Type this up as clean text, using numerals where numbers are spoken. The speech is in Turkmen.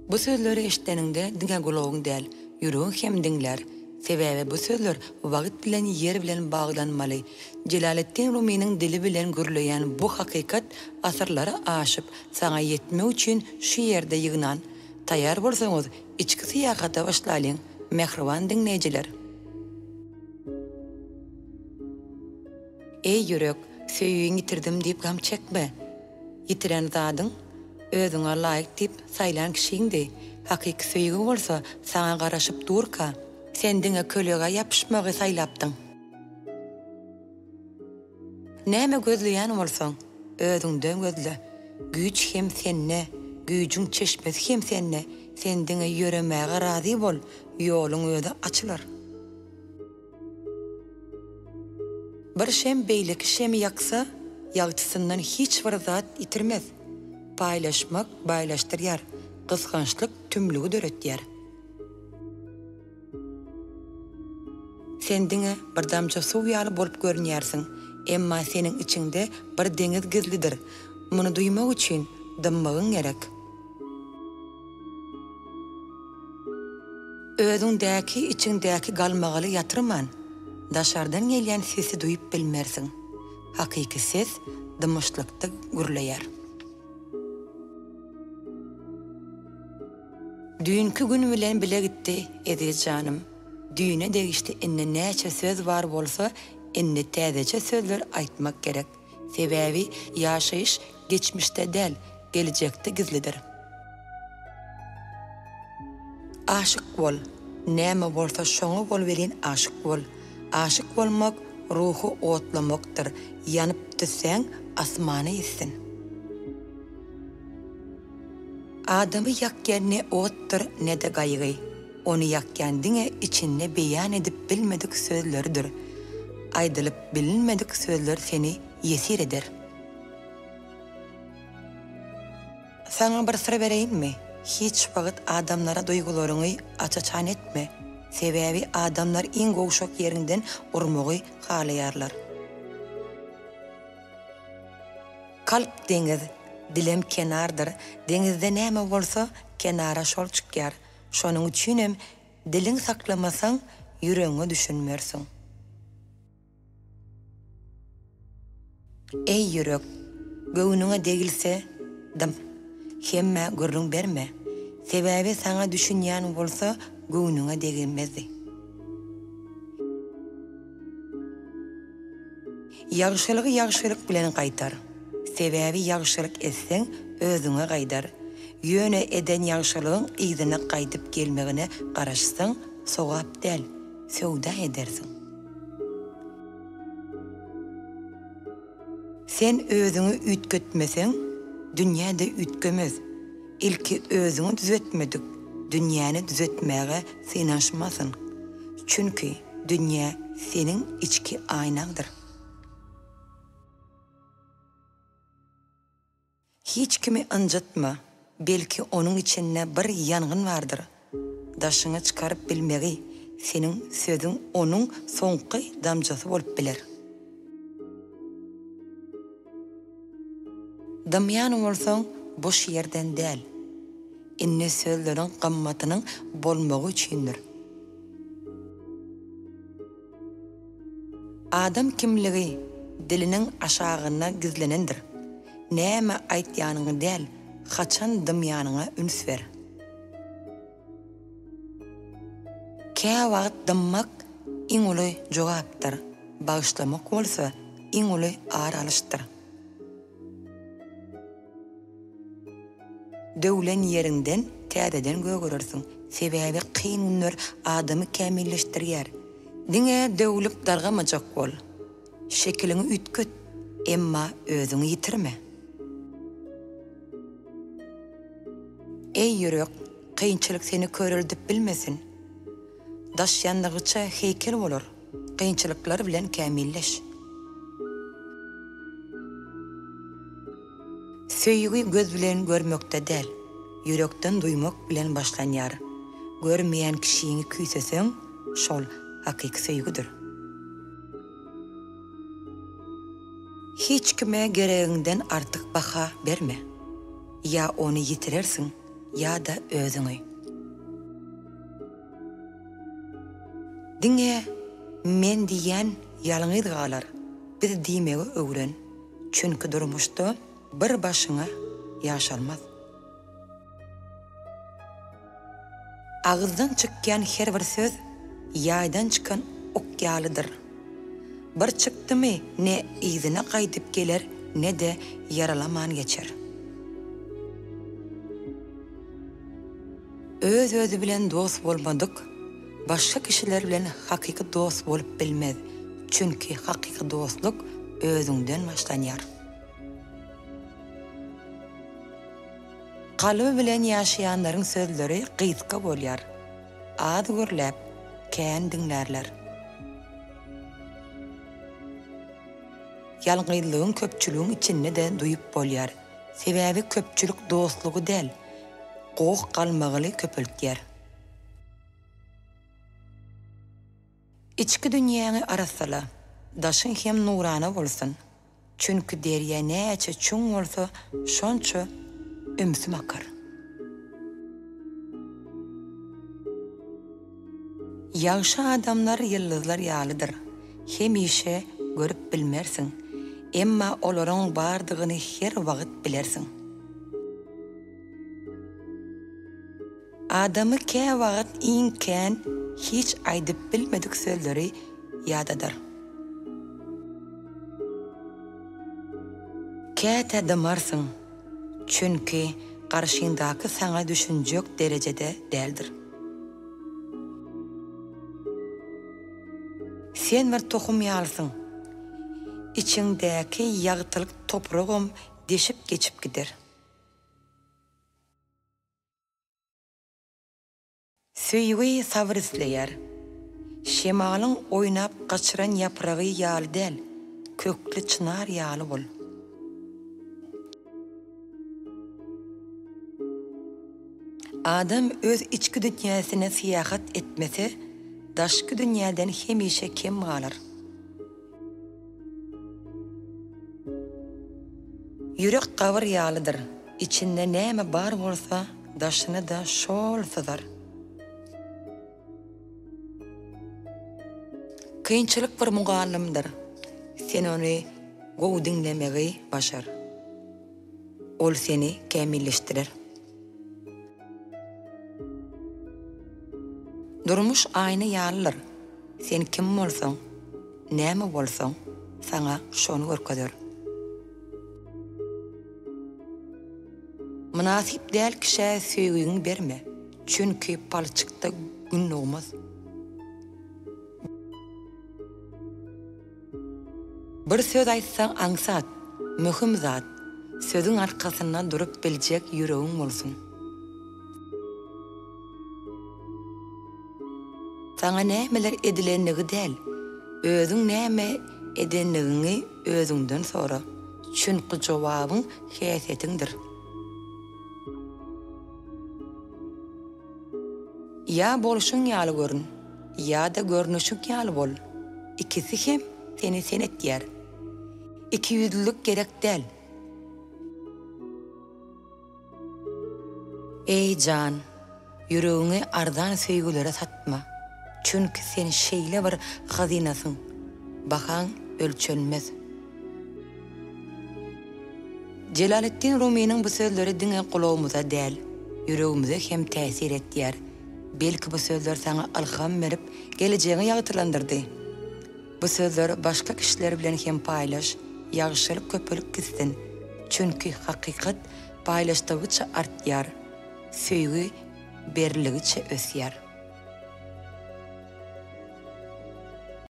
Bu sözleri eşideniňde diňe gulagyň däl, ýüregiň hem diňlär. Sebäbi bu sözler wagt bilen ýer bilen baglanmaly. Jelaleddin Rumynyň dili bilen gürleýän bu hakykat asyrlary aşyp, saňa ýetmek üçin şu ýerde ýygnan. Taýýar bolsaňyz, içki syýahata başlalyň, mähriban diňleýjiler! Eý, ýürek, söýgiňi ýitirdim diýip gam çekme. Ýitiren zadyň, özüňe laýyk diýip saýlan kişiňdi. Hakyky söýgi bolsa saňa garaşyp durka, sen diňe kölegä ýapyşmagy saýlapdyň. Näme gözleýän bolsaň, özüňden gözle. Güýç hem sende, güýjüň çeşmesi hem sende. Sen diňe ýöremäge razy bol, ýoluň özi açylar. Bir şem beýleki şemi ýaksa, ýagtysyndan hiç bir zat ýitirmez. Paýlaşmak baýlaşdyrýar, gysgançlyk tümlügi döretýär. Sen diňe bir damja suw ýaly bolup görünýärsiň, emma seniň içiňde bir deňiz gizlidir. Muny duýmak üçin dymmagyň gerek. Özüňdäki, içiňdäki galmagaly ýatyrman, daşardan gelýän sesi duýup bilmersiň. Hakyky ses dymyşlykda gürleýär. Düýnki gün bilen bile gitdi, eziz janym. Düýne degişli indi näçe söz bar bolsa, indi täzeçe sözler aýtmak gerek. Sebäbi ýaşaýyş geçmişde däl, gelejekde gizlidir. Aşyk bol. Näme bolsa şoňa bol welin aşyk bol. Aşyk bolmak ruhy otlamakdyr, ýanyp tüssäň asmana ýetsin. Adamy ýakýan ne otdur, ne-de gaýgy. Ony ýakýan diňe içinde beýan edip bilmedik sözleridir. Aýdylyp bilinmedik sözler seni ýesir eder. Saňa bir syr bereýinmi? Hiç wagt adamlara duýgularyňy aç-açan etme. Sebäbi adamlar iň gowşak ýeriňden urmagy halaýarlar. Kalp deňiz, dilem kenardyr. Deňizde näme bolsa, kenara şol çykýar. Şonuň üçinem diliň saklamasaň, ýüregiňe düşünmersiň. Eý, ýürek, göwnüňe degilse, dym. Hemmä gürrüň berme. Sebäbi saňa düşünýän bolsa, göwnüňe degmezdi. Ýagşylygy ýagşylyk bilen gaýtar. Sebäbi ýagşylyk etseň, özüňe gaýdar. Ýöne eden ýagşylygyň yzyna gaýdyp gelmegine garaşsaň, sogap däl, söwda edersiň. Sen özüňi üýtgetmeseň, dünýä-de üýtgemez. Ilki özüňi düzetmedik, dünýäni düzetmäge synanyşmasyn. Çünki dünýä seniň içki aýnaňdyr. Hiç kimi ynjytma, belki onuň içinde bir ýangyn bardyr. Daşyňa çykaryp bilmegi, seniň sözüň onuň soňky damjasy bolup biler. Dymýan bolsaň, boş ýerden däl. Indi sözleriň gymmatynyň bolmagy üçindir. Adam kimligi diliniň aşagynda gizlenendir. Näme aýtýanyňy däl, haçan dymýanyňa üns ber. Käwagt dymmak iň uly jogapdyr, bagyşlamak bolsa iň uly ar alyşdyr. Döwlen ýeriňden täzeden gögerersiň, sebäbi kyn günler adamy kämilleşdirýär. Diňe döwlüp dargamajak bol. Şekiliňi üýtget, emma özüňi ýitirme. Eý ýürek, kynçylyk seni köreldip bilmesin. Daş ýandygyça heýkel bolar, kynçylyklar bilen kämilleş. Söýgi göz bilen görmekde däl, ýürekden duýmak bilen başlanýar. Görmeýän kişiňi küýseseň, şol hakyky söýgüdir. Hiç kime geregiňden artyk baha berme. Ýa ony ýitirersiň, ýa-da özüňi. Diňe men diýýän ýalňyz galar, biz diýmegi öwren, çünki durmuşda bir başyňa ýaşalmaz. Agyzdan çykýan her bir söz ýaýdan çykan ok ýalydyr. Bir çykdymy ne yzyna gaýdyp geler ne-de ýaralaman geçer. Öz-özi bilen dost bolmadyk, başga kişiler bilen hakyky dost bolup bilmez, çünki hakyky dostluk özüňden başlanýar. Kalby bilen ýaşaýanlaryň sözleri gysga bolýar, az gürläp, kän diňlärler. Ýalňyzlygyň köpçüligiň içinde-de duýup bolýar, sebäbi köpçülik dostlugy däl, goh-galmagaly köpeltýär. Içki dünýäňi arassala, daşyň hem nurana bolsun. Çünki derýa näçe çuň bolsa, şonça ümsüm akar. Ýagşy adamlar ýyldyzlar ýalydyr, hemişe görüp bilmersiň, emma olaryň bardygyny her wagt bilersiň. Adamy käwagt iň kän hiç aýdyp bilmedik sözleri ýadadar. Käte dymarsyň, çünki garşyňdaky saňa düşünjek derejede däldir. Sen bir tohum ýalysyň. Içiňdäki ýagtylyk topragam deşip geçip gider. Söýgi sabyr isleýär. Şemalyň oýnap gaçyran ýapragy ýaly däl, kökli çynar ýaly bol. Adam öz içki dünýäsine syýahat etmese, daşky dünýäden hemişe kem galar. Ýürek gabyr ýalydyr. Içinde näme bar bolsa, daşyna-da şol syzar. Kynçylyk bir mugallymdyr. Sen ony gowy diňlemegi başar. Ol seni kämilleşdirer. Durmuş aýna ýalydyr. Sen kim bolsaň, näme bolsaň, saňa şony görkezer. Mynasyp däl kişä söýgiňi berme, çünki palçykda Gün dogmaz. Bir söz aýtsaň aňsat, möhüm zat, sözüň arkasynda durup biljek ýüregiň bolsun. Saňa nämeler edilenligi däl, özüň näme edenligiňi özüňden sora, çünki jogabyň häsiýetiňdir. Ýa bolşuň ýaly görün, ýa-da görnüşiň ýaly bol, ikisi hem seni sen etýär. Ikiýüzlülik gerek däl. Eý, jan, ýüregiňi arzan söýgülere satma, çünki sen şeýle bir hazynasyň, bahaň ölçenmez. Jelaleddin Rumynyň bu sözleri diňe gulagymyza däl, ýüregimize hem täsir etýär. Belki bu sözler saňa ylham berip, gelejegiňi ýagtylandyrdy. Bu sözleri başga kişiler bilen hem paýlaş, ýagşylyk köpelip gitsin. Çünki hakykat paýlaşdygyça artýar, söýgi beriligiçe ösýär.